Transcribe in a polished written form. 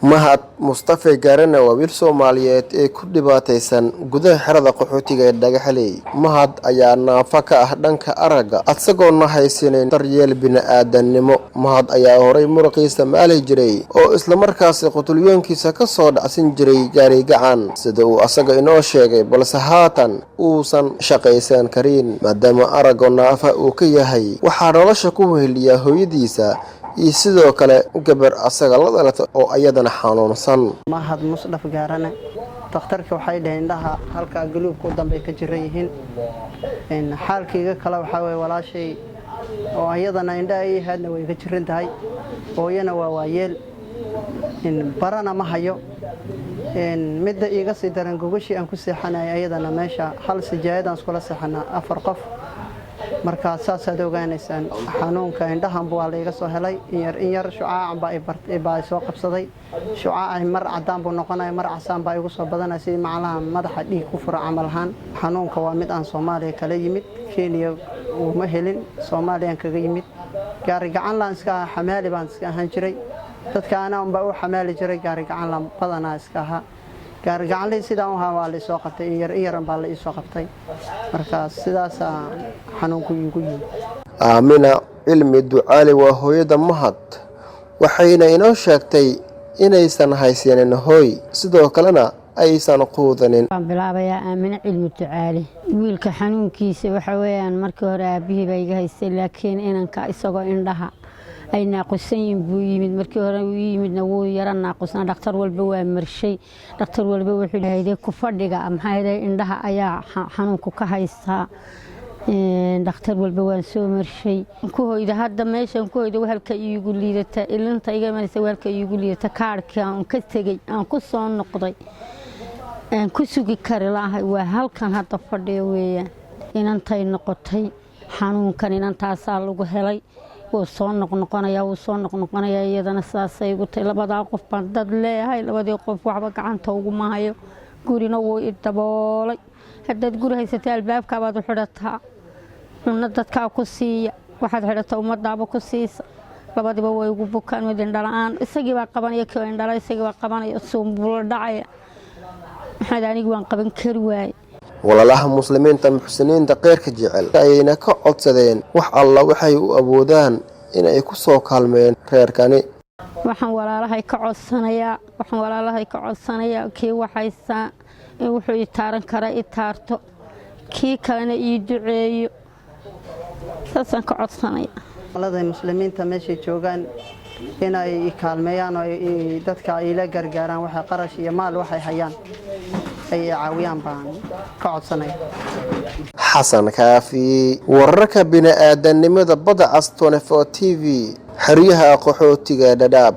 Mahad Mustafe Gaarane waa wiil Soomaaliyeed ee ku dhibaataysan gudaha xerada qaxootiga ee Dhagaxley. Mahad ayaa naafa ka ah dhanka aragga, asagoona haysanin daryeel bini'aadannimo. Mahad ayaa horay muruqiisa maali jiray oo islamarkaasi qutulyoonkiisa ka soo dhacsan jiray gaari gacan, sida uu asaga inoo sheegay, balse haatan uusan shaqaysan karin maadaama aragga naafa uu ka yahay. Waxaa nolosha ku weheliya hooyadiisa iyo sidoo kale gabar asaga la dhalata oo ayadana xanuunsan. Mahad Musdhaf Gaarane. Dakhtarka waxay dhaheen indhaha halkaa guluubka u dambey ka jiran yihiin. Xaalkayga kale waxaa weye walaashay oo iyadana indhaha ii haadna way ka jiran tahay, hooyana waa waayeel, barana ma hayo. Midda iiga sii daran, gogashii aan ku seexanaya ayadana meesha hal sijaayadaan iskula seexanaa afar qof. Markaa saasaad ogaanaysaan, xanuunka indhahanba waa laiga soo helay inyar inyar. Shucaacan baa soo qabsaday. Shucaacay mar cadaan buu noqonaya, mar casaan baa igu soo badanaya, sidii macnaha madaxa dhiig ku fura camal ahaan. Xanuunka waa mid aan Soomaaliya kala yimid, Kenya uma helin, Soomaaliyaan kaga yimid. Gaari gacanlaan iska ahaa, xamaali baan iska ahaan jiray. Dadka anaa unbaa u xamaali jiray, gaari gacanlaan badanaa iska ahaa. Gaari gacanlii sidaan u ahaa waa la isoo qabtay, inyar inyaran baa la iisoo qabtay. Marka sidaasaa xanuunku iigu yimid. Aamina Cilmi Ducaali waa hooyada Mahad, waxayna inoo sheegtay inaysan haysanin hooy, sidoo kalena aysan quudanin. Waan bilaabayaa. Aamine Cilmi Ducaali. Wiilka xanuunkiisa waxa weeyaan, markii hore aabihii baa iga haystay, laakiin inanka isagoo indhaha ay naaqusan yihiin buu yimid. Markii hore uu yimidna wuu yara naaqusnaa. Dhakhtar walba waa marshay, dhakhtar walba wuxuu hayday ku fadhiga, maxaa indhaha ayaa xanuunku ka haystaa. Dhakhtar walba waan soo marshay. Ku hoyda hadda meeshan ku hoyda halka iigu liidata, ilinta iga imanaysa halka iigu liidata. Kaarhkii aan ka tegey aan ku soo noqday aan ku sugi kari lahay waa halkan hadda fadhiyo weeyaan. Inantay noqotay xanuunkan, inantaasaa lagu helay. Wuu soo noqnoqonaya, wuu soo noqnoqonaya. Iyadana sidaasay igu tahay. Labadaa qof baan dad leeyahay, labadii qof waxba gacanta uguma hayo. Gurina wuu i daboolay. Haddaad guri haysatay, albaabkaabaad u xidhataa, cunno dadkaa ku siiya, waxaad xidhata ummadaaba ku siisa. Labadiba way igu bukaan, mid indhala-aan isagii baa qabanaya, kii indhala isagii baa qabanaya, suunbuula dhacaya. Maxamed, anigu waan qaban kari waaye. Walaalaha muslimiinta, muxsiniinta kheyrka jecel ayayna ka codsadeen wax alla waxay u awoodaan inay ku soo kaalmeen reerkani. Waxaan walaalahay ka codsanayaa, kii waxhaystaa in wuxuu i taaran kara i taarto, kii kalena ii duceeyo. Saasaan ka codsanaya. Walada muslimiinta meeshay joogaan inay i kaalmeeyaan oo dadka ila gargaaraan, waxay qarash iyo maal waxay hayaan ay i caawiyaan baan ka codsanaya. Xasan Kaafi, wararka bini'aadanimada, Badda Cas 24 TV, xeryaha qaxootiga Dhadhaab.